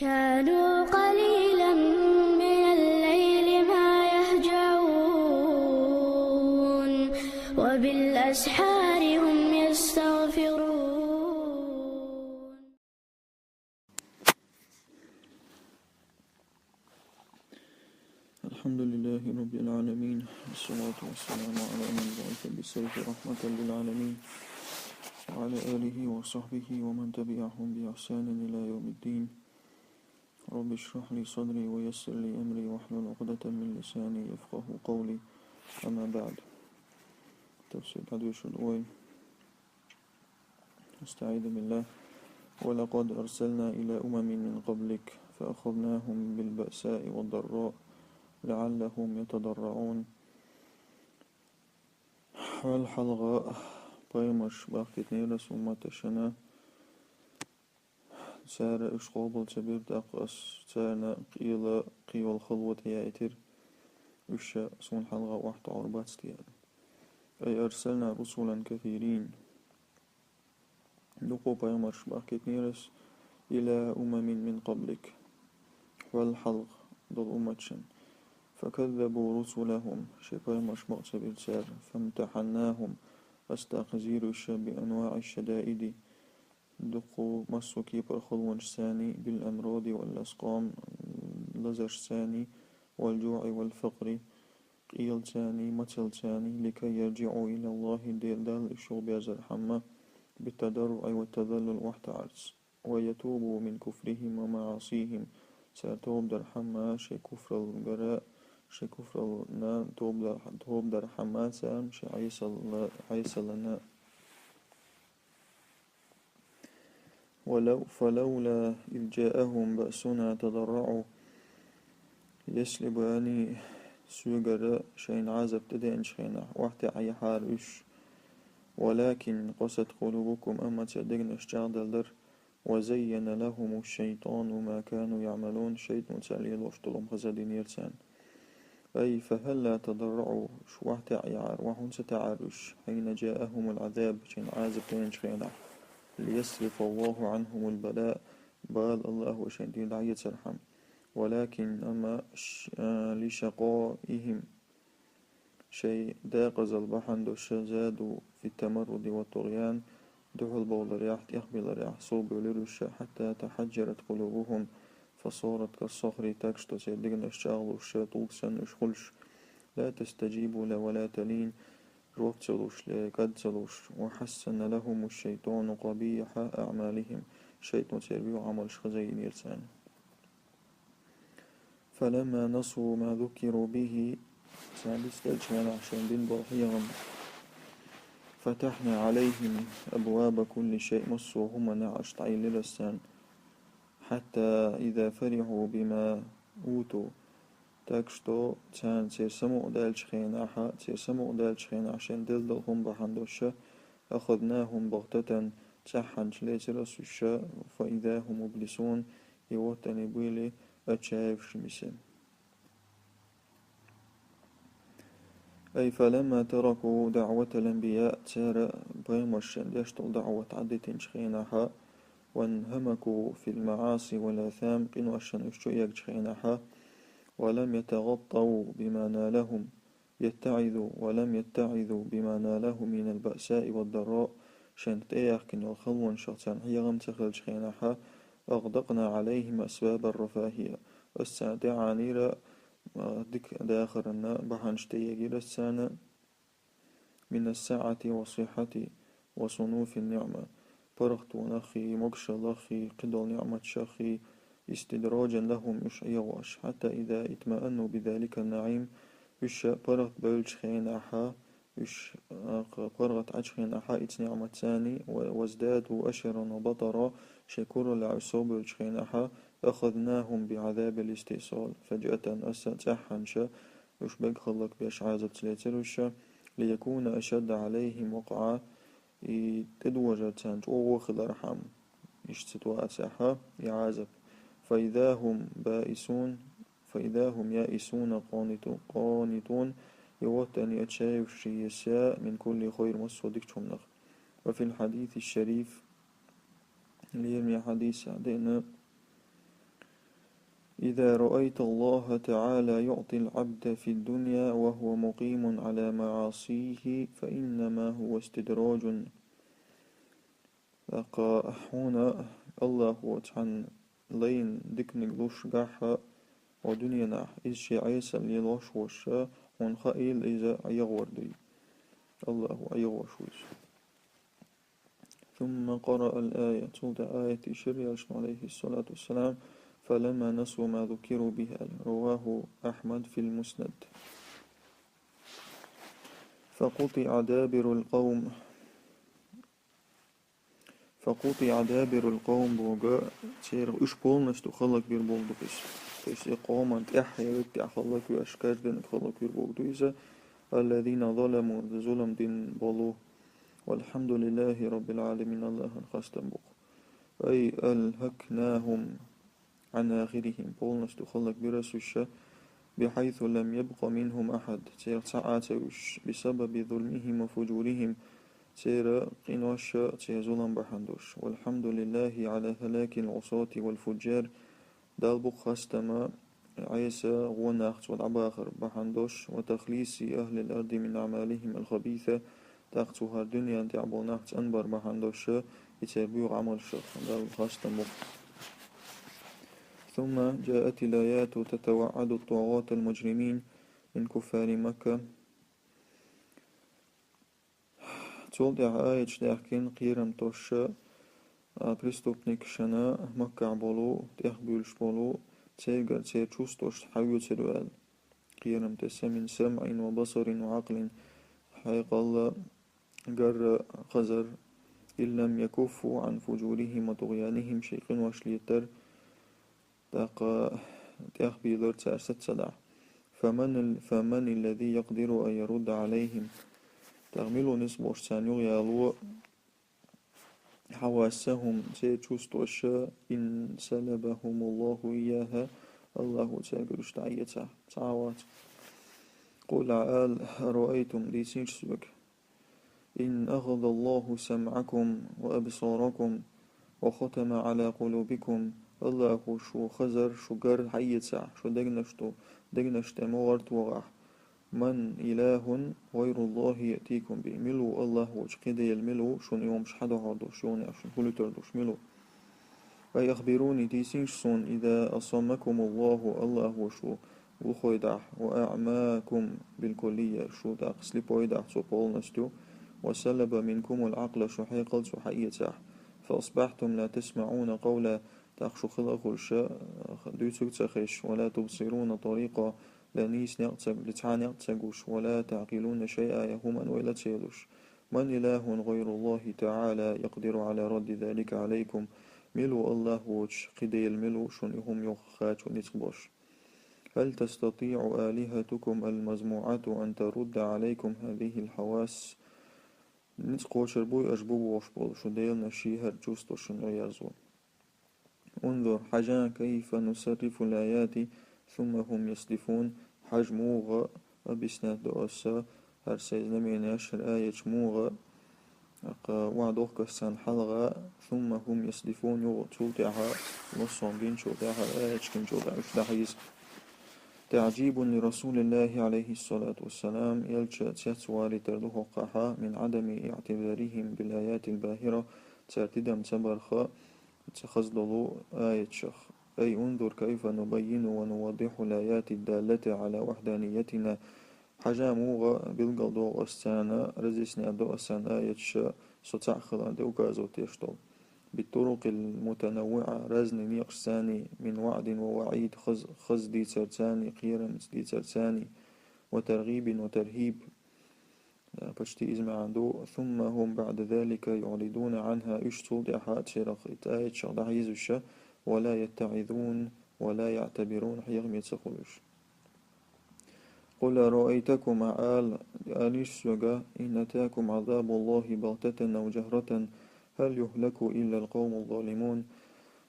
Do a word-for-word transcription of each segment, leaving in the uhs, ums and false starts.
كانوا قليلا من الليل ما يهجعون، وبالأسحار هم يستغفرون. الحمد لله رب العالمين، والصلاة والسلام على من بعث بالسيف رحمة للعالمين، وعلى آله وصحبه ومن تبعهم بإحسان إلى يوم الدين. رب اشرح لي صدري ويسر لي أمري واحلل عقدة من لساني يفقه قولي. أما بعد. تفسير تدوير الأول. أستعيذ بالله. ولقد أرسلنا إلى أمم من قبلك فأخذناهم بالبأساء والضراء لعلهم يتضرعون. Хьол хьалха пайхамарш бахкийтинера са умматашна, цара уьш къобал ца бира, тӀаккха ас царна къела кхийолу хало тӀеяийтира, уьш суна хьалха охьатаӀор бац те аьлла. أي أرسلنا رسلا كثيرين. Дукха пайхамарш бахкийтинера ас, إلى أمم من قبلك, хьол хьалха долу умматашна. فكذبوا رسلهم, шайн пайхамарш ма ца бира цара. فامتحناهم, ас дӀакхайкхийра уьш بأنواع الشدائد, дукха массо а кепара халонашца, بالأمراض والأسقام, лазаршца, والجوع والفقر, къелаца, мацалца, لكي يرجعوا إلى الله, Дела, Далла уьш юхаберзархьама, بالتضرع والتذلل, охьатаӀарца, ويتوبوا من كفرهم ومعاصيهم, цара тоба дархьама шайн куфралгара, шайн куфрална тоба дар-, тоба дархьама цара шайн Ӏесалла-, Ӏесаллина. ولو، فلولا إذ جاءهم بأسنا تضرعوا, если бы они соьгара шайна Ӏазап тӀедеанчу хенахь охьатаьӀахьара уьш. ولكن قست قلوبهم, амма церан дегнаш чӀагӀделла дара. وزين لهم الشيطان ما كانوا يعملون, шайтӀано цара лелош долу хӀума хаза динера царна. أي فهلا تضرعوا, уьш охьатаьӀахьара, охьа хӀунда ца таьӀара уьш, حين جاءهم العذاب, шайна Ӏазап тӀедеанчу хенахь, ليصرف الله عنهم البلاء, бала АллахӀа шайна тӀера дӀаэцархьама. ولكن, амма, ш-, а, لشقائهم, шайн декъазалла бахьана долуш, زادوا في التمرد والطغيان, дуьхьалбовларехь, тӀехбеларехь совбевлира уьш, حتى تحجرت قلوبهم فصارت كالصخر, так что церан дегнаш чӀагӀлуш, тӀулг санна уьш хуьлуш, لا تستجيب له ولا تلين, жоп ца луш, кӀад ца луш. وحسن لهم الشيطان قبيح أعمالهم, шайтӀано церан буьйцу Ӏамалш хаза йинера царна. فلما نسوا ما ذكروا به, цара дицделлачу хенахь шайна дина болу хьехам, فتحنا عليهم أبواب كل شيء, массо а хӀуманах Ӏаш дӀайиллира ас царна, حتى إذا فرحوا بما أوتوا, так что царна церан самукъадаьллачу хенахь, церан самукъадаьллачу хенахь шайна делла долу хӀума бахьана долуш, أخذناهم بغتة, цӀеххьана лецира ас уьш, فإذا هم مبلسون, и вот они были отчаявшимися. أي فلما تركوا دعوة الأنبياء, цара пайхамаршна деш долу даӀват Ӏадитинчу хенахь, وانهمكوا في المعاصي والآثام, къиношна уьш чуэгначу хенахь, ولم يتغطوا بما نالهم, يتعظوا، ولم يتعظوا بما نالهم من البأساء والضراء, шайна тӀеяьхкина йолу халонашах царна хьехам ца хилчу хенахь, أغدقنا عليهم أسباب الرفاهية, ас царна тӀеӀанийра, а, дика дахаран бахьанаш тӀеегира ас царна, من السعة والصحة وصنوف النعمة, паргӀатонаххий, могушаллаххий, кхидолу ниӀматашаххий, استدراجا لهم, уьш Ӏехош, حتى إذا اطمأنوا بذلك النعيم, уьш паргӀат бевллачу хенахь, уьш, а, паргӀат Ӏачу хенахь, ица ниӀматца, و-، وازدادوا أشرا وبطرا, шайн кураллехь уьш совбевллачу хенахь, أخذناهم بعذاب الاستئصال فجأة, аса цӀеххьана уьш бегахаллак беш Ӏазапца лецира уьш, ليكون أشد عليهم وقعا, и тӀедожар царна чӀогӀа хилархьама, иштта ситуацехь, и Ӏазап. فإذا هم بائسون، فإذا هم يائسون قانطو-، قانطون, и вот они отчаявшиеся من كل خير, массо а дикачу хӀуманах. وفي الحديث الشريف, лераме хьадисехь деана, إذا رأيت الله تعالى يعطي العبد في الدنيا وهو مقيم على معاصيه فإنما هو استدراج. ТӀаккха хьуна Аллахо цхьан лайна диканиг луш гахьа, ва дуьненахь иза шен Ӏеса лелош воша, хьуна хаийла иза ӀегӀор дуй. Аллахо ӀегӀош ву иза. ثم قرأ الآية. Цул тӀаьхьа аят йишира Элчано, عليه الصلاة والسلام: فلما نسوا ما ذكروا به. رواه أحمد في المسند. فقطع دابر القوم. فقطع دابر القوم боху, церан уьш полностью хӀаллакбир боху ду иза. То есть и къоман тӀаьхьа, я вегга тӀехь хӀаллаквеш, каждениг хӀаллаквир боху ду иза. الذين ظلموا, зулам дина болу. والحمد لله رب العالمين, Аллахьан хастам бу-кх. أي ألهكناهم عن آخرهم, полностью хӀаллакбира ас уьш, بحيث لم يبق منهم أحد, церах цхьа а ца вуьсуш, بسبب ظلمهم وفجورهم, церан къиноша, церан зулам бахьана долуш. والحمد لله على هلاك العصاة والفجار, Далла бу-кх хастам Ӏеса гӀо нах цо дӀабахар бахьана долуш, وتخليص أهل الأرض من أعمالهم الخبيثة, тӀаккха цо хӀара дуьнен тӀехь болу нах цӀанбар бахьана долуш, и церан буьйгӀу Ӏамалшах Далла хастам бу-кх. ثم جاءت الآيات تتوعد الطغاة المجرمين من كفار مكة. Цул тӀаьхьа аяташ даьхкина кхерам тосуш, а, преступникашна, Маккахь болу, тӀехбуьйлуш болу, цергара церан чувстваш хьаоьцур ву аьлла. Кхерам тесна: من سمع وبصر وعقل, хьекъал, гар, хазар, إن لم يكفوا عن فجورهم وطغيانهم, шайн къинош летар, тӀаккха тӀехбийлар цара саца дахь. فمن ال-, فمن الذي يقدر أن يرد عليهم. ТӀаккха мила ву ницкъ болуш царна юхаяло حواسهم, церан чувстваш, إن سلبهم الله إياها, Аллахо цаьргара уьш дӀаэцахь, цхьа а вац. قل, Ӏа ала, أرأيتم, дийцинча соьга, إن أخذ الله سمعكم وأبصاركم وختم على قلوبكم, Аллахо шун хазар, шун гар хьаэцахь, шун дегнаш тӀе, дегнаш тӀе могӀар тохахь, من إله غير الله يأتيكم به, мила ву Аллах воцу кхин дела мила ву шуна и хӀумаш хьадохьур долуш, юха а шуна хӀун луьтур долуш мила ву? أي أخبروني, дийцинча суна, إذا أصمكم الله, Аллахо шу глухой дахь, وأعماكم بالكلية, шу тӀаккха слепой дахь цо полностью, وسلب منكم العقل, шун хьекъал цо хьаэцахь, فأصبحتم لا تسمعون قولا, тӀаккха шу хила а хуьлуш, дуьйцург а ца хезаш, ولا تبصرون طريقا, ла нийса некъ ца, ла цхьа а некъ ца гуш, ولا تعقلون شيئا, я хӀуманна ойла а ца елуш. من إله غير الله تعالى يقدر على رد ذلك عليكم, мила ву Аллах воцуш кхин дела мила ву шуна и хӀума юха кхачо ницкъ болуш? هل تستطيع آلهتكم المزموعة أن ترد عليكم هذه الحواس؟ Ницкъ кхочур буй аша бу бохуш болу шун деланаш ши хӀара чувство шуна юхаерзо? انظر, хьажа, كيف نصرف الآيات ثم هم يصدفون, хьажа муха объяснять до аса хӀара сайн знаменеш, хӀара аяташ муха, тӀаккха охьадохку аса царна хьалха, ثم هم يصدفون, юха цул тӀаьхьа массо а гинчул тӀаьхьа, аяташ гинчул тӀаьхьа уьш дӀахьийза. تعجيب لرسول الله عليه الصلاة والسلام, элча цецвалийтар ду хӀокхахьа, من عدم اعتبارهم بالآيات الباهرة, цара тидам ца барх ца хаза долу аяташах. أي انظر كيف نبين ونوضح الآيات الدالة على وحدانيتنا, хьажа муха билгалдоху аса царна, разъяснять до аса царна аяташ со цхьаъ хиларна тӀе указывать деш долу. بالطرق المتنوعة, разный некъашца, من وعد ووعيد, хаз-, хаза дийцарца, кхерамца дийцарца, وترغيب وترهيب, почти иза маьӀна ду, ثم هم بعد ذلك يعرضون عنها, уьш цул тӀаьхьа церах и аяташах дӀахьийзуш, ولا يتعظون ولا يعتبرون, хьехаме ца хуьлуш. قل أرأيتكم, Ӏа ала, алийша соьга, إن أتاكم عذاب الله بغتة أو جهرة هل يهلك إلا القوم الظالمون.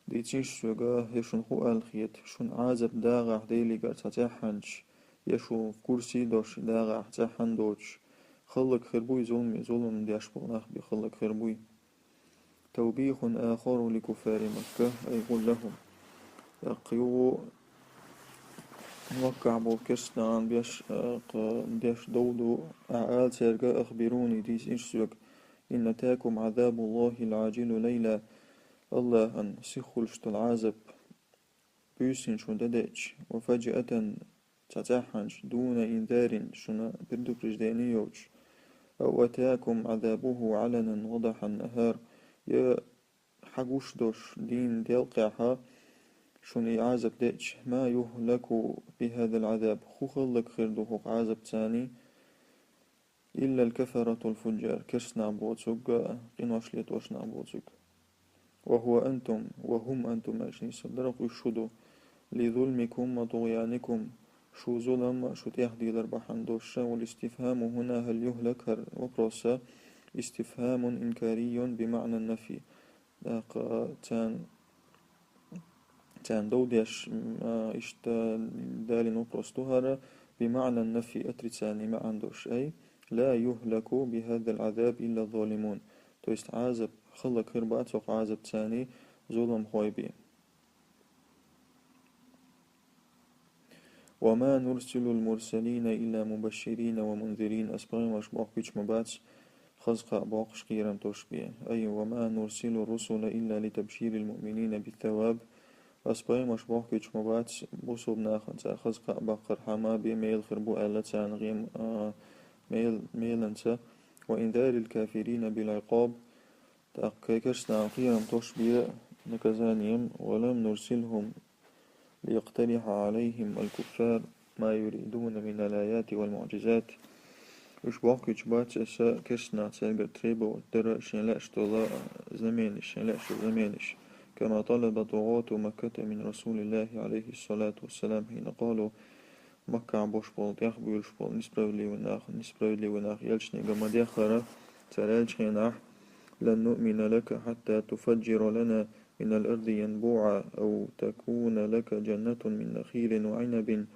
Дийцинча соьга, я шуна хӀун аьлла хета, шуна Ӏазап дагӀахь Делигара цхьа цӀеххьана, я шу курсе а дош дагӀахь цӀеххьана доцуш, хӀаллакьхир буй зуламе, зулам деш болу нах бен хӀаллакьхир буй. توبيخ آخر لكفار مكة، أي قل لهم. ТӀаккха юха Маккахь болу керстанашна беш, э, кху деш дов ду, ахьа ала цаьрга: «أخبروني, дийцира соьга, إن أتاكم عذاب الله العاجل ليلا, АллахӀан сиххуьлуш долу Ӏазап буьйсанна шуна тӀедеъча, وفجأة, цхьа цӀеххьана, دون إنذار, шуна предупреждение йоцуш, أو أتاكم عذابه علنا وضح النهار, я хьагуш долуш дийнан делкъехь шуна и Ӏазап деъча, ما يهلك بهذا العذاب, хӀун хӀаллакьхир ду хӀокху Ӏазапца, إلا الكفرة الفجار, керстанаш боцург а, къинош летош нах боцург а. وهو أنتم, وهم أنتم, аьлча нийса дара, шу ду, لظلمكم وطغيانكم, шун зулам а, шун тӀехдилар бахьана долуш а. والاستفهام هنا هل يهلك, хӀара вопрос а, استفهام إنكاري بمعنى النفي. ТӀаккха царна, царна дов деш, м, а, иштта далийна вопрос ду хӀара, بمعنى النفي, отрицание маьӀна долуш, أي لا يهلك بهذا العذاب إلا الظالمون. То есть Ӏазап, хӀаллакьхир бац хӀокху Ӏазапца зуламхой бен. وما نرسل المرسلين إلا مبشرين ومنذرين. Ас пайхамарш бохкуьйтуш ма бац хаза кхаъ боккхуш, кхерам тосуш бен. أي وما نرسل الرسل إلا لتبشير المؤمنين بالثواب. Ас пайхамарш бохкуьйтуш ма бац бусулба нахана цара хаза кхаъ баккхархьама бен, мела хир бу аьлла царна гӀем-, а, мел-, меланца. وإنذار الكافرين بالعقاب. ТӀаккха керстанашна кхерам тосуш бен наказанием. ولم نرسلهم ليقترح عليهم الكفار ما يريدون من الآيات والمعجزات. Уьш бохкуьйтуш бац аса керстанашна цаьргара требовать дара шайн лаьаш долу знаменаш, шайн лаьаш долу знаменаш. كما طلب طغاة مكة من رسول الله عليه الصلاة والسلام حين قالوا, Маккахь болуш болу, тӀехбуьйлуш болу несправедливый нах, несправедливый нах элчанега ма-деххара, цара аьллачу хенахь: لن نؤمن لك حتى تفجر لنا من الأرض ينبوعا أو تكون لك جنة من نخيل وعنب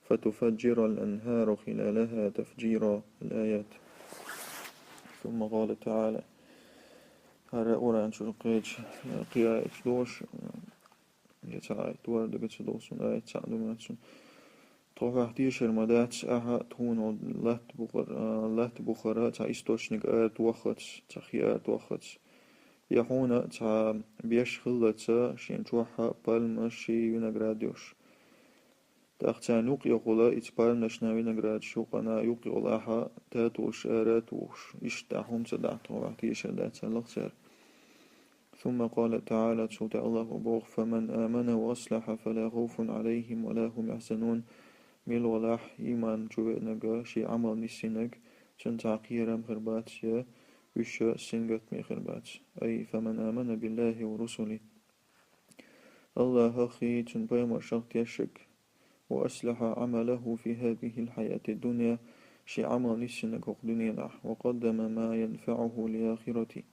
فتفجر الأنهار خلالها تفجيرا. الآيات. ثم قال تعالى. ХӀара Къуръан чуьра кхечу, кхин аяташ долуш, я цхьа аят вара дага ца долу суна, аят цхьаъ ду моьтту суна. Тхо хьох тешар ма дац, ахьа тхуна латта бухара, а, латта бухара цхьа источник аратоххац, цхьа хи аратоххац. Я хьуна цхьа беш хиллалц шен чохь пальмаш, виноград йолуш. ТӀаккха царна юккъехула, иза пальмашна, виноградашна юккъана юккъехула ахьа татолаш ара а тухуш, иштта ахьа хӀума ца дахь, тхо хьох тешар дац аьлла-кх цара. ثم قال تعالى, цул тӀаьхьа АллахӀа боху: فمن آمن وأصلح فلا خوف عليهم ولا هم يحزنون. Мила валахь, ийман чу веанарг, шен Ӏамал нисйинарг, цуьнан цхьа кхерам хир бац я уьш сингаттаме хир бац. أي فمن آمن بالله ورسله. АллахӀах а, цуьнан пайхамаршах а тешнарг. وأصلح عمله في هذه الحياة الدنيا, шен Ӏамал нисйинарг хӀокху дуьненахь, وقدم ما ينفعه للآخرة.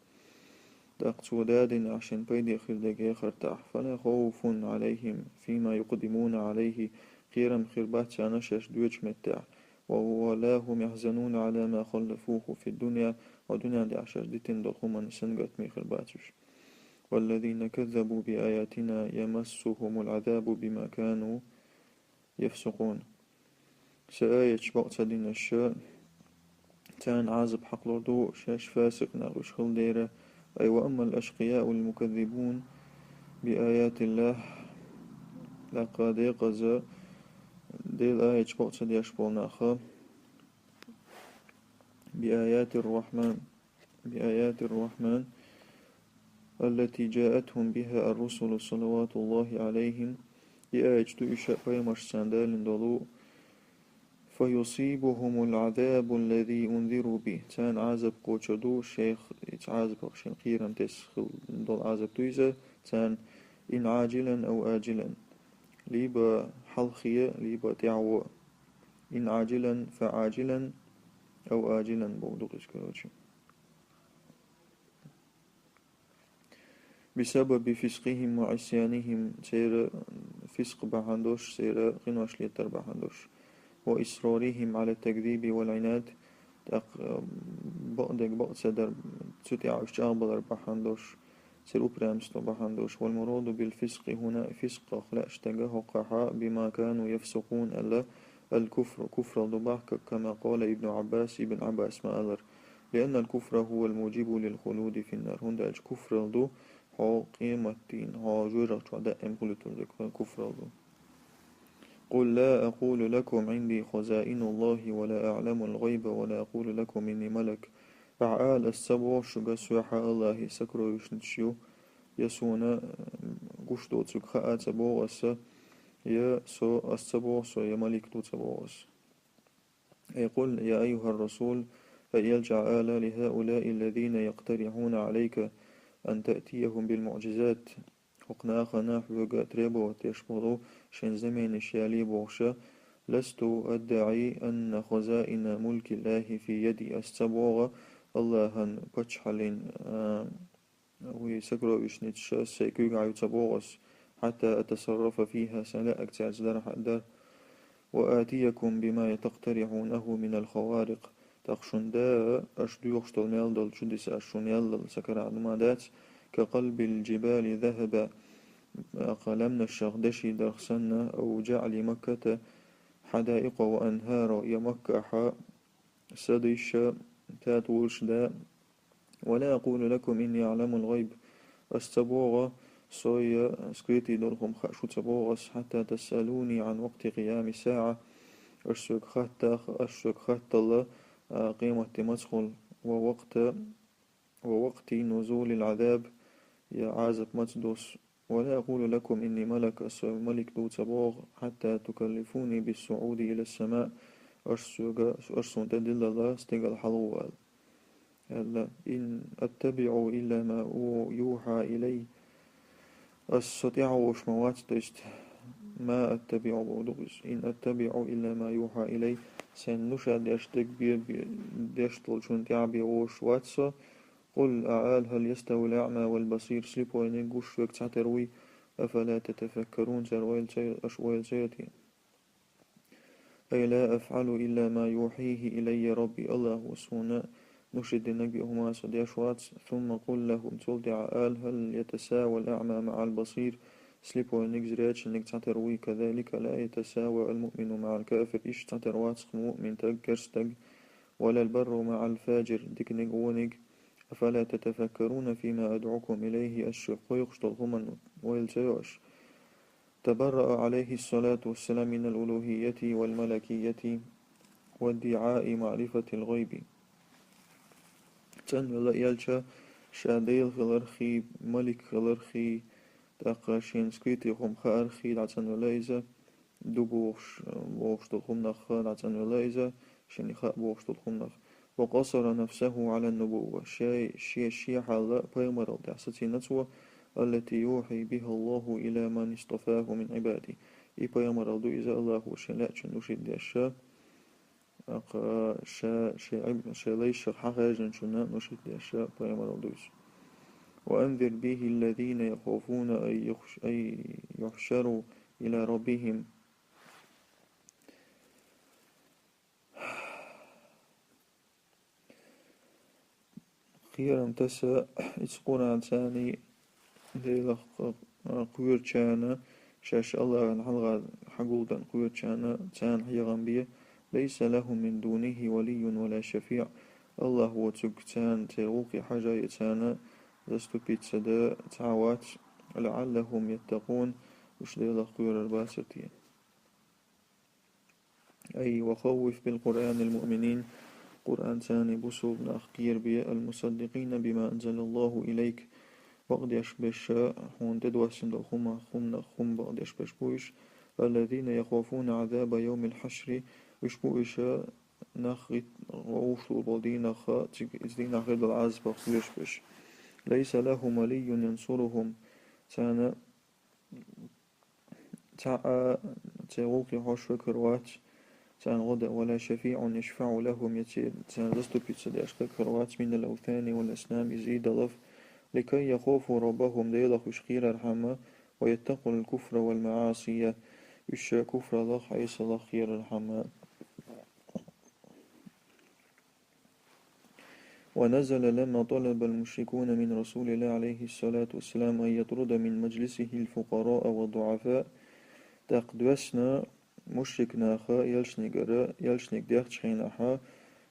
ТӀаккха цо дадина шен пайде хир дерг эхартахь, فلا خوف عليهم فيما يقدمون عليه, кхерам хир бац царна шаьш доьдучу меттехь, ولا هم يحزنون على ما خلفوه في الدنيا, ва дуьнен тӀехь шаьш дитина долу хӀуманна сингаттаме хир бац уьш. والذين كذبوا بآياتنا يمسهم العذاب بما كانوا يفسقون. Сан аяташ бакъ ца динарш, царна Ӏазап хьакхалур ду, шаьш фасикъ нах уьш хилла дера. أي وأما الأشقياء المكذبون بآيات الله, тӀаккха декъаза Делан аяташ бакъ ца деш болу нах, بآيات الرحمن، بآيات الرحمن التي جاءتهم بها الرسل صلوات الله عليهم, и аяташ ду уьш пайхамаршца далийна долу, فيصيبهم العذاب الذي أنذروا به, царна Ӏазап кхочур ду, шайх, иза Ӏазапах шайна кхерам тесна хилла долу Ӏазап ду иза, царна إن عاجلا أو آجلا, либо хьалхе, либо тӀаьхьо. إن عاجلا فعاجلا أو آجلا боху ду иза, короче. بسبب فسقهم وعصيانهم, церан фискъ бахьана долуш, церан къинош летар бахьана долуш. وإصرارهم على التكذيب والعناد, тӀаккха бакъдерг бакъ ца дар, цу тӀехь уьш чӀагӀбалар бахьана долуш. церан упрямство бахьан долуш. والمراد بالفسق هنا, фискъах лаьаш стага хӀокхахьа, بما كانوا يفسقون, аьлла, الكفر, куфралла ду боху, كما قال ابن عباس, Ибн Ӏаббаса ма-аллара, لأن الكفر هو الموجب للخلود في النار, хӀунда аьлча куфралла ду хьо къематдийнахь, хьо жоьжахати чохь даим хуьлуьйтур дерг, куфралла ду. قل لا أقول لكم عندي خزائن الله ولا أعلم الغيب ولا أقول لكم إني ملك. Ахьа ала, ас ца боху шуьга, соьхьа Аллахьан сокровищница ю, я суна, м, гуш доцург хаа ца боху аса, я со, ас ца боху со, я малик ду ца боху аса. أي قل يا أيها الرسول, ай элча, ала, لهؤلاء الذين يقترحون عليك أن تأتيهم بالمعجزات. ХӀокху нахана хьоьга требовать деш болу шен заменаш ялий бохуша, لست أدعي أن خزائن ملك الله في يدي, ас ца боху Аллахьан паччахьаллин, а, вуй сокровищницаш сайн куьйгахь ю ца боху ас, حتى أتصرف فيها, сан лаьа цаьрца дар хьа дар. وآتيكم بما تقترحونه من الخوارق. ТӀаккха шуна да аша доьхуш долу мел долу чудесаш шуна яллал сан карахь ма дац, كقلب الجبال ذهبا, тӀаккха лаьмнашах деши дарх санна, أو جعل مكة حدائق وأنهارا, я Маккахьа садийша, татолаш да. ولا أقول لكم إني أعلم الغيب. Ас ца боху, со я скрытый долу хӀума хаа шу ца боху ас, حتى تسألوني عن وقت قيام الساعة. Аш соьга хаттах, аш соьга хаттала, а, къематде маца хуьлу, ووقت، ووقت نزول العذاب, я Ӏазап маца досу. ولا أقول لكم إني ملك, ас со малик ду ца боху, حتى تكلفوني بالصعود إلى السماء, аш соьга, аш суна тӀедиллала стигала хьалавала. Аьлла, إن أتبع إلا ما يوحى إلي. Ас со тӀаьхьа вовш ма вац, то есть, ما أتبع боху ду иза. إن أتبع إلا ما يوحى إلي. Сайн нуша деш дерг бе-, бе-, деш долчунна тӀаьхьа бен вовш вац со. قل, а ала, هل يستوي الأعمى والبصير, слепойниг, гуш верг цхьатера вуй? أفلا تتفكرون, цара ойла ца йо-, аша ойла ца йо те? أي لا أفعل إلا ما يوحيه إلي ربي, Аллахо суна нуша динарг бен хӀума со деш вац. ثم قل لهم, цул тӀаьхьа ала, هل يتساوى الأعمى مع البصير, слепойниг, зрячийниг цхьатера вуй? كذلك لا يتساوى المؤمن مع الكافر, иштта цхьатера вац-кх муъмин стаг, керста стаг, ولا البر مع الفاجر, диканиг, вониг. أفلا تتفكرون فيما أدعوكم إليه, ас шуьга кхойкхуш долу хӀуманна ойла ца йо аша? تبرأ عليه الصلاة والسلام من الألوهية والملكية وادعاء معرفة الغيب. ЦӀанвелла элча ша Дела хилархий, малик хилархий, тӀаккха шена скрытый хӀума хаархий дӀацӀанвелла иза, ду бохуш, бохуш долу хӀуманах дӀацӀанвелла иза, шена хаьа бохуш долу хӀуманах. وقصر نفسه على النبوة, шай-, ше-, шен хьалла пайхамаралла тӀехь сацийна цо, التي يوحي بها الله إلى من اصطفاه من عباده. И пайхамаралла ду иза Аллахо шен лаьачунна нушит деш, тӀаккха ша-, шен Ӏиб-, шен лайшах хьахаьжначунна нушит деш пайхамаралла ду иза. وأنذر به الذين يخافون أن يخش-، أن يحشروا إلى ربهم. Кхерам таса, иза Къуръан царний Делах кхоьручарна, шаьш Аллахьан хьалха хьагулдан кхоьручарна, царна хьехам бе, ليس لهم من دونه ولي ولا شفيع. Аллахь воцург царна церан гӀуллакхе хьажа я царна заступиться дан цхьа а вац, لعلهم يتقون, уьш Делах кхоьрур бацара те. أي وخوف بالقرآن المؤمنين, Къуръан царний бусулба нах кхерабе, المصدقين بما أنزل الله إليك, бакъдеш берш хьуна тӀедоссина долу хӀума, хӀуманах хӀума бакъдеш берш бу уьш, الذين يخافون عذاب يوم الحشر, уьш бу уьш нах гӀит-, вовшахтухур болу дийнахь, цига иза дийнахь хир долу Ӏазапах кхоьруш берш. ليس لهم ولي ينصرهم, царна цхьа а церан гӀуллакхе хьожуш верг хир вац, царна гӀо дан, ولا شفيع يشفع لهم, я церан, царна заступиться деш стаг хир вац, من الأوثان والأصنام, иза идолов, لكي يخافوا ربهم, Делах уьш кхерархьама, ويتقوا الكفر والمعاصي, уьш куфраллах, Ӏесаллах кхерархьама. ونزل لما طلب المشركون من رسول الله عليه الصلاة والسلام أن يطرد من مجلسه الفقراء والضعفاء. ТӀаккха доьссина мушрик наха элчанегара, элчанега дехача хенахьа,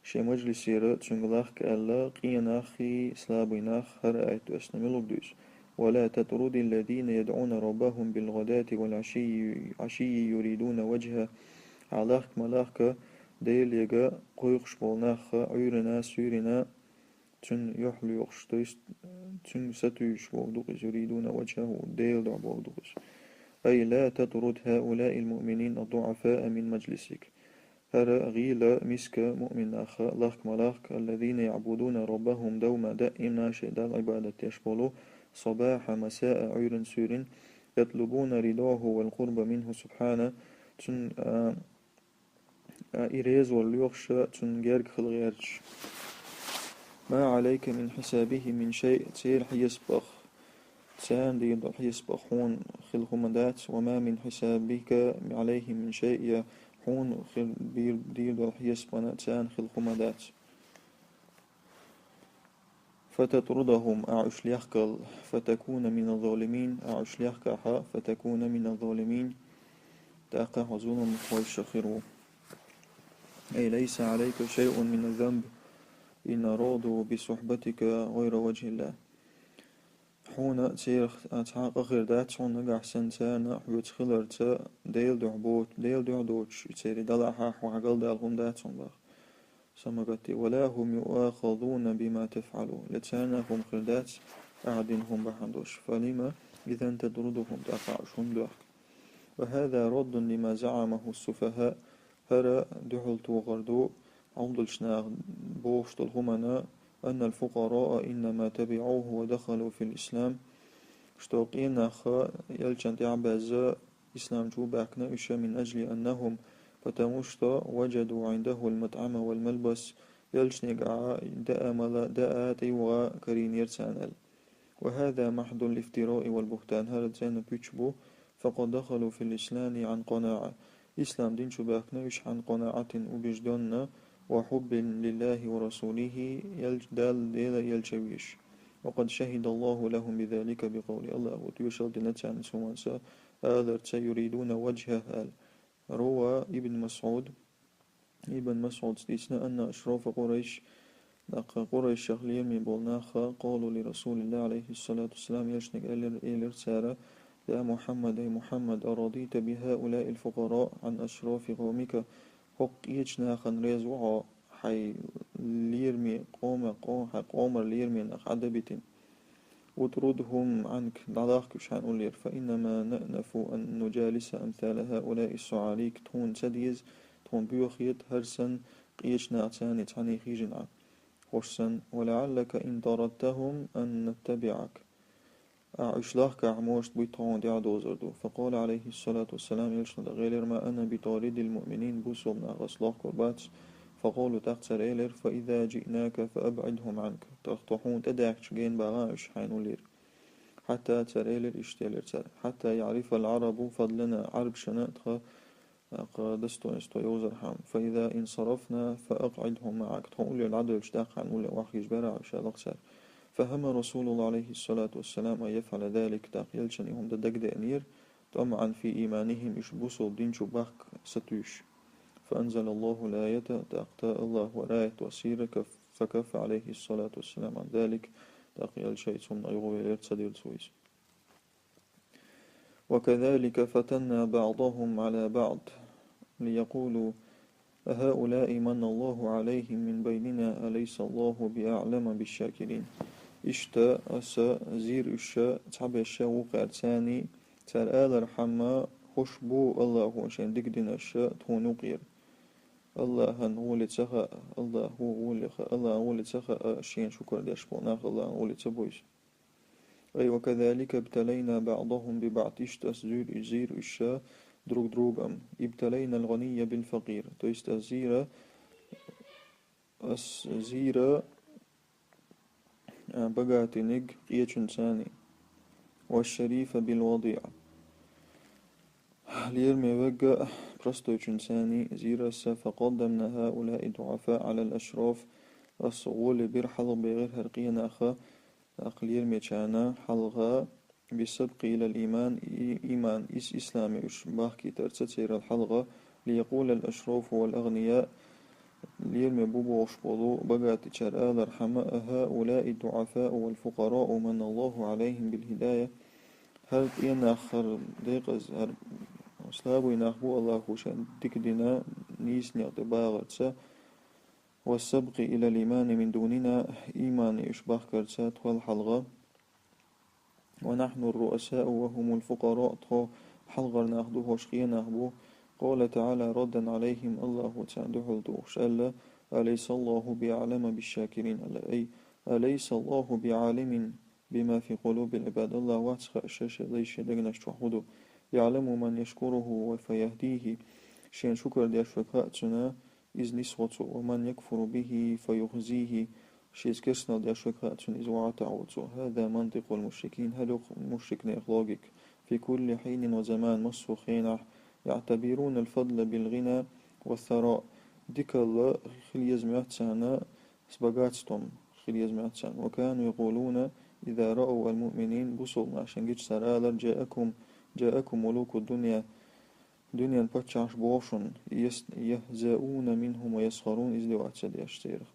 шен мажлисера цунга лахка аьлла, къен нахи, слабый нах, хӀара аят доьссина, муьлха дуьйцу: ولا تطرد الذين يدعون ربهم بالغداة والعشي عشي يريدون وجهه. Хьа лахка ма лахка, Делега кхойкхуш болу нах, Ӏуьйранна, суьйранна, цуьнан юьхь лоьхуш, то есть, цуьнга сатуьйсуш бохург ду-кх иза, يريدون وجهه, Делан дуьхьа бохург ду-кх иза. أي لا تطرد هؤلاء المؤمنين الضعفاء من مجلسك. ХӀара гӀийла, миска муъмин нах лахка ма лахка, الذين يعبدون ربهم دوما دائما, шайн Далла Ӏибадат деш болу, صباحا مساء, Ӏуьйранна, суьйранна, يطلبون رضاه والقرب منه سبحانه, цуьнан, а, а, и резавала лоьхуш, цуьнан герга хила гӀерташ. ما عليك من حسابهم من شيء, церан хьесапах, царна дийр долу хьесапах хьуна хила хӀума дац, وما من حسابك عليهم من شيء, я хьуна хила бийр-, дийр долу хьесапана царна хила хӀума дац. فتطردهم, ахьа уьш лехкал, فتكون من الظالمين, ахьа уьш лехкахьа, فتكون من الظالمين, тӀаккха хьо зуламхойша хир ву. أي ليس عليك شيء من الذنب إن أرادوا بصحبتك غير وجه الله. Хьуна церах цхьа а къа хир дац хьуна, нагахь санна царна хьоьца хиларца Делан дуьхьа боцу, Делан дуьхьа доцуш, и церан делахь хьо хьагалдала хӀума дац хьуна боху. Самагатти: ولا هم يؤاخذون بما تفعلوا, я царна хӀума хир дац ахьа дина хӀума бахьана долуш. فلم إذا تطردهم, тӀаккха ахьа уьш хӀунда доьхку? وهذا رد لما زعمه السفهاء, хӀара дуьхьал тохар ду Ӏамдалчу наха бохуш долу хӀуманна, أن الفقراء إنما تبعوه ودخلوا في الإسلام, что къен нах элчанна тӀаьхьа баьзза ислам чу баьхкина уьш, من أجل أنهم, потому что وجدوا عنده المطعم والملبس, элчанегахь даа, мала, даа, тӀейогӀа карийнера царна аьлла. وهذا محض الافتراء والبهتان, хӀара цӀена пуьча бу, فقد دخلوا في الإسلام عن قناعة, ислам дин чу баьхкина уьш عن قناعة, убеждённо, وحب لله ورسوله, элч-, Далла, Делан элча везаш. وقد شهد الله لهم بذلك بقوله, АллахӀа тоьшалла дина царна цу хӀуманца, аларца, يريدون وجهه аьлла. روى ابن مسعود, Ибн Масъуда дийцина, أن أشراف قريش, тӀаккха Къурайшах лераме болу нах, قالوا لرسول الله عليه الصلاة والسلام, элчанега элира, элира цара: يا محمد, эй Мухьаммад, أرضيت بهؤلاء الفقراء عن أشراف قومك, хӀокху къечу нахана реза ву хьо, хьайн лераме къома-, къо-, хьайн къомара лераме нах Ӏадда битина? اطردهم عنك, дӀалахка уьш хьайна уллера, فإنما نأنف أن نجالس أمثال هؤلاء الصعاليك, тхуна ца деза, тхуна боьха хета хӀара санна къечу нахаца цхьаьна хьийжина Ӏа, хӀорш санна, ولعلك إن طردتهم أن نتبعك. Ахьа уьш лахкахь, может быть, тхо хьуна тӀаьхьа дозур ду. فقال عليه الصلاة والسلام, элчано дӀагӀелира: ما أنا بطارد المؤمنين, бусалба нах ас лохкур бац. فقالوا, тӀаккха цара элира: فإذا جئناك فأبعدهم عنك, тӀаккха тхо хьуна тӀедаьхкича гена багӀа уьш хьайна уллера. حتى, цара элира, иштта элира цара: حتى يعرف العرب فضلنا, Ӏарбашна тхан, тхан достоинство йовзархьама. فإذا انصرفنا فأقعدهم معك, тхо уллера дӀадоьлча, тӀаккха хьайна уллера охьахьийжаберахь уьш, аьлла-кх цара. فهم رسول الله عليه الصلاة والسلام أن يفعل ذلك, тӀаккха элчанна и хӀума дан дагадеанера, طمعا في إيمانهم, уьш бусалба дин чу бахка сатуьйсуш. فأنزل الله الآية, тӀаккха АллахӀа аят доссийра, كف-, فكف عليه الصلاة والسلام عن ذلك, тӀаккха элча цунна юхавелира, ца дира цо иза. وكذلك فتنا بعضهم على بعض ليقولوا أهؤلاء من الله عليهم من بيننا أليس الله بأعلم بالشاكرين. Иштта аса зийра уьш цхьаберш вукхаьрца, цара алархьама, хӀорш бу АллахӀа шайна дика динарш тхуна юкъера. АллахӀан гӀоле ца хаьа, АллахӀа гӀоле хаьа, АллахӀан гӀоле ца хаьа, шена шукар деш болу нах АллахӀан гӀоле ца бу иза. أي وكذلك ابتلينا بعضهم ببعض, иштта аса зуьйр-, зийра уьш друг другом. ابتلينا الغني بالفقير, то есть аса зийра, аса зийра, а, богатиниг къечуьнца, والشريف بالوضيع, лераме верг простойчуьнца зийра аса. فقدمنا هؤلاء الضعفاء على الأشراف, Ас гӀоле бир хьалха бегӀира хӀара къе нах, тӀаккха лераме чарна хьалха, بالسبق إلى الإيمان, и-, иман, ис-, исламе уьш бахкийтарца церан хьалха, ليقول الأشراف والأغنياء, лераме бу бохуш болу богатичара алар хӀама, هؤلاء الضعفاء والفقراء من الله عليهم بالهداية, хӀара къе нах, хӀара декъаза, хӀара слабый нах бу, АллахӀа шайна дика дина, нийса некъа тӀе багӀарца, والسبق إلى الإيمان من دوننا, имане уьш бахкарца тхол хьалха, ونحن الرؤساء وهم الفقراء, тхо хьалхара нах ду, хӀорш къе нах бу. قال تعالى ردا عليهم, АллахӀа царна дуьхьал тухуш аьлла, أليس الله بأعلم بالشاكرين, أي أليس الله بعالم بما في قلوب العباد, АллахӀа вац хаа шен, шен лайшин дегнаш чохь хӀун ду, يعلم من يشكره فيهديه, шена шукар деш верг хаьа цунна, иза нисво цо, ومن يكفر به فيخزيه, шеца керстанал деш верг хаьа цунна, иза вӀатӀахьо цо. هذا منطق المشركين, хӀара ю-кх мушрикнех логика. في كل حين وزمان, массо а хенахь, يعتبرون الفضل بالغنى والثراء, дикалла хила еза моьтту царна, с-, богатством хила еза моьтту царна. وكانوا يقولون إذا رأوا المؤمنين, бусалба нах шайна гича цара алара: جاءكم، جاءكم ملوك الدنيا, дуьненан паччахьаш боху шуна, يس-، يهزؤون منهم ويسخرون, издеваться деш церах.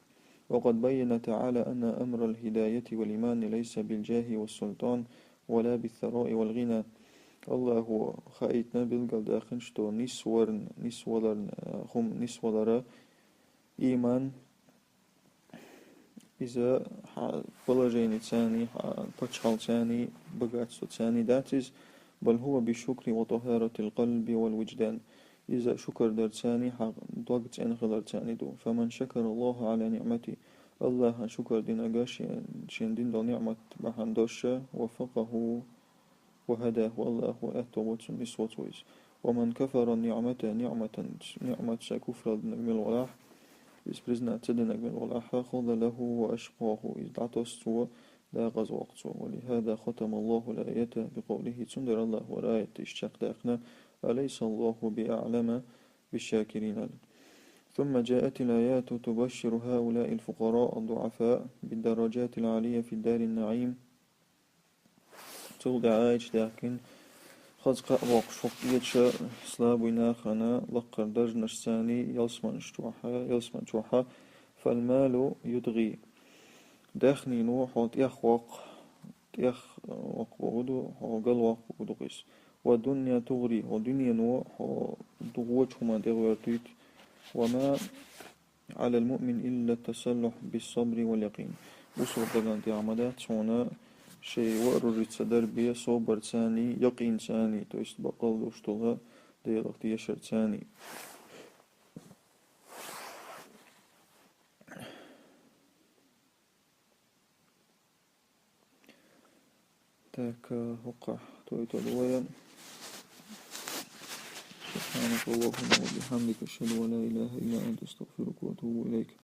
وقد بين تعالى أن أمر الهداية والإيمان ليس بالجاه والسلطان ولا بالثراء والغنى. АллахӀа хаийтина, билгалдаьккхина, что нисварна, нисваларна, хӀума нисвалара, иман, иза хьан положеницаний, хьан пачхьалкхацаний, богатствоцаний дац иза, بل هو بالشكر وطهارة القلب والوجدان. Иза шукар дарцаний, хьан дог цӀена хиларцаний ду. فمن شكر الله على نعمته, АллахӀан шукар динарг шен, шен дина долу ниӀмат бахьана долуш, وفقه وهداه, АллахӀа аьтто бо цунна, нисво цо иза. ومن كفر النعمة, ниӀматан, ниӀматца куфрал динарг мила валахь, иза признать ца динарг мила валахь, خذله وأشقاه, иза дӀатосу цо, декъаза воккху цо. ولهذا ختم الله الآية بقوله, цундела АллахӀа аят иштта чекхдаьккхина: أليس الله بأعلم بالشاكرين. ثم جاءت الآيات تبشر هؤلاء الفقراء الضعفاء بالدرجات العالية في دار النعيم. Цул тӀаьхьа аяташ даьхкина, хаза кхаъ боккхуш хӀокху кхечу слабый нахана лаккхара даржанашцаний ялсаманаш чохь, ялсаман чохь, فالمال يطغي. Даьхнино хьо тӀех воккху, тӀех, э, воккху бохург ду, хьо гал воккху бохург ду-кх иза. والدنيا تغري, хьо дуьнено хьо вочу хӀуманна тӀе гӀоьртуьйту. وما على المؤمن إلا التسلح بالصبر واليقين. Бусалба дагна тӀехь ма дац хьуна шайн вааружица дарбе собарцаний, якъинцаний, то есть бакъ долуш долу Делах тешарцаний. Так, э, хӀокхахь тойталур вай. سبحانك اللهم وبحمدك، أشهد أن لا إله إلا أنت، أستغفرك وأتوب إليك.